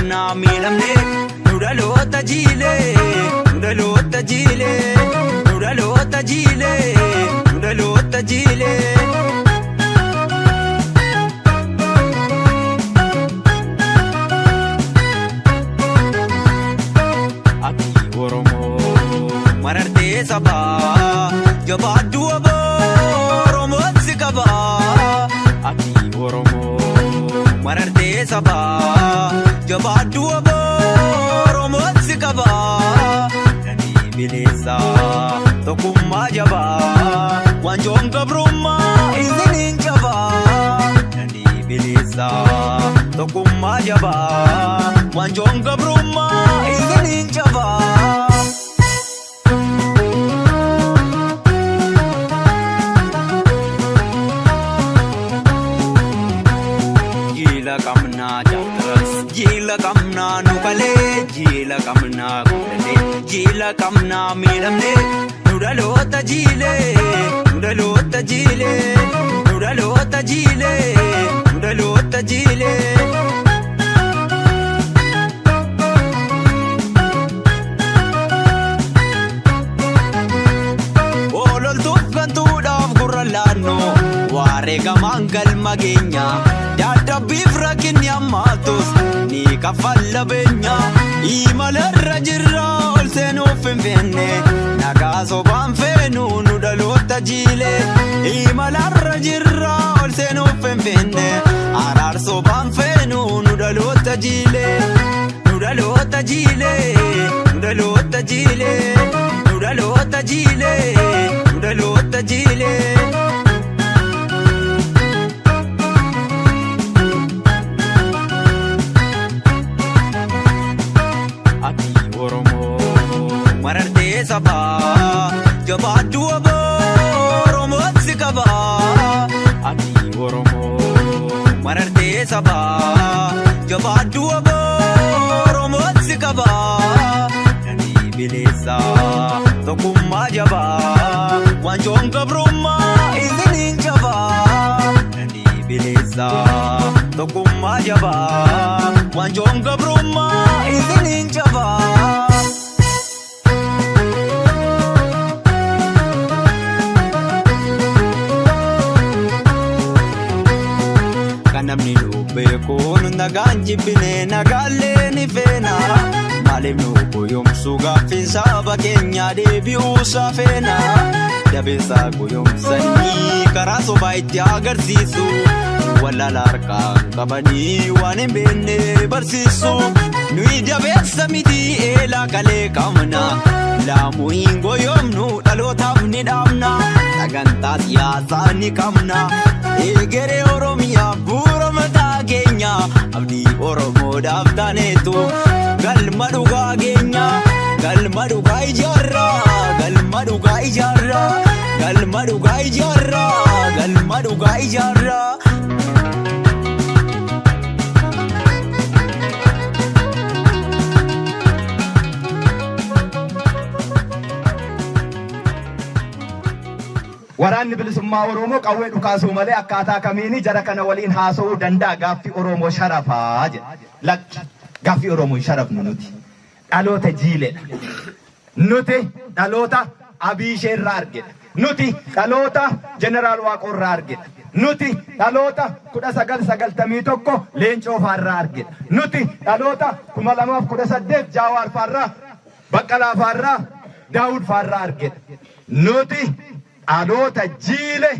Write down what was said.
Qabnaa miidhamne nu dhaloota jiilee, nu dhaloota jiilee, nu dhaloota jiilee, nu dhaloota jiilee. Ati Oromoo marartee sabaa jabaaddu aboo Oromoon si qabaa. Ati Oromoo marartee sabaa jabaaddu aboo Oromoon si qabaa. Nanii bilisa tokkummaa jabaa waanjoon gabrummaa isiniin jabaa. Nanii bilisa tokkummaa jabaa waanjoon gabrummaa isiniin jabaa. Jiila qabnaa jaarras, jiila qabnaa nu kalee, jiila qabnaa guddanee, jiila qabnaa miidhamnee, nu dhaloota jiilee, nu dhaloota jiilee, nu dhaloota jiilee, nu dhaloota jiilee. Ololtuuf gantuudhaaf gurra laannoo wareegamaan galma keenya dadhabbiif rakkinni hammaatus ni kaffalla beenya imalarra jirra ol seenuuf hin feenne nagaa sobaan feenu nu dhaloota jiilee imalarra jirra ol seenuuf hin feenne araar sobaan feenu nu dhaloota jiilee, nu dhaloota jiilee, nu dhaloota jiilee, nu dhaloota jiilee, nu dhaloota jiilee. Ati Oromoo marartee sabaa jabaaddu aboo Oromoon si qabaa. Ati Oromoo marartee sabaa jabaaddu aboo Oromoon si qabaa. Nanii bilisa tokkummaa jabaa waanjoon gabrummaa isiniin jabaa. Nanii bilisa tokkummaa jabaa waanjoon gabrummaa isiniin jabaa. Kan namni nu beekuun nagaan jibbine nagaallee ni feena. Maaliif nu goyoomsu gaaffiin saba keenya deebi'uusaa feena. Dabeessa goyoomsanii karaa sobaa itti agarsiisu. Wallaala harkaan qabanii waan hin beekne barsiisu. Nuyi dabeessa miti eelaa kalee qabna. Laamuu hin goyoomnu dhalootaaf ni dhaabna. Sagantaa siyaasaa ni qabna. Egeree Oromiyaa bu'uura mataa keenya. Abdii Oromoodhaaf taaneetu galma dhugaa keenya. Galma dhugaa ijaarraa. Galma dhugaa ijaarraa. Galma dhugaa ijaarraa. Galma dhugaa ijaarraa. Waraanni bilisummaa Oromoo qawwee dhukaasuu malee akkaataa kamiini jara kana waliin haasa'uu danda'a gaaffii Oromoo sharafaa jedha. Lakki gaaffii Oromoo hin sharafnu nuti. Dhaloota jiiledha. Nuti dhaloota Abiishee irraa argedha. Nuti dhaloota Jeneraal Waaqoo irraa argedha. Nuti dhaloota 1991 Leencoo faarraa argedha. Nuti dhaloota 2018 Jaawaar faarraa, Baqqalaa faarraa, Daawud faarraa argedha. Nuti dhaloota jiile.